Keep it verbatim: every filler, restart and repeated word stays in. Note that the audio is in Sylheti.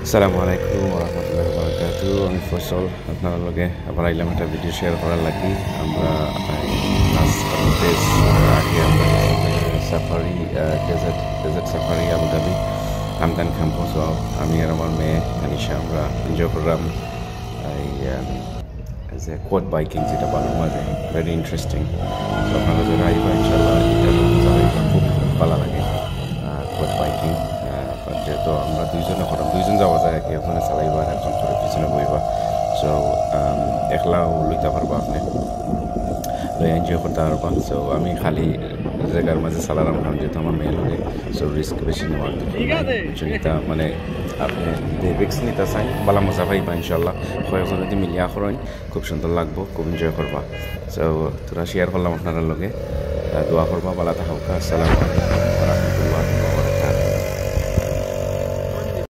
আসসালামু আলাইকুম ওয়া রাহমাতুল্লাহি ওয়া বারাকাতুহু। আমি ফয়সল, আপনার লগে আবার আইলাম একটা ভিডিও শেয়ার করার লাগি। আমরা, আহ, লাস্ট কয়েক ডেজ আগে আমরা সাফারি, আহ, dessert, desert safari Abu Dhabi, Amdan Campo. So, আমি আর আমার মেয়ে আনিশা, আমরা এনজয় করলাম এই, আহ, এই যে কোয়াড বাইকিং, যেটা বালুর মাঝে, ভেরি ইন্টারেস্টিং। তো আপনারা যারা আইবা, ইনশাআল্লাহ, এটা খুব ভালো লাগে, কোয়াড বাইকিং। যেহেতু আমরা দুইজনে করাম, দুইজন যাওয়া যায় আর কি, ওখানে চালাইবা আর একজন করে পিছনে বইবা। So, একলাও লইতে পারবা আপনি, লই এনজয় করতে পারবা। So, আমি খালি জায়গার মাঝে চালালাম, কারণ যেহেতু আমার মেয়ে লগে, so রিস্ক বেশি নেওয়ার দরকার নাই। বুঝছেন? এটা মানে আপনি যদি রিস্ক নিতে চান, ভালা মজা পাইবা ইনশাআল্লাহ। কয়েকজন যদি মিলিয়া করেন, খুব সুন্দর লাগবো, খুব এনজয় করবা। So, তোরা শেয়ার করলাম আপনারা লগে, আহ, দোয়া করবা, ভালা থাকবা। আসসালামু আলাইকুম।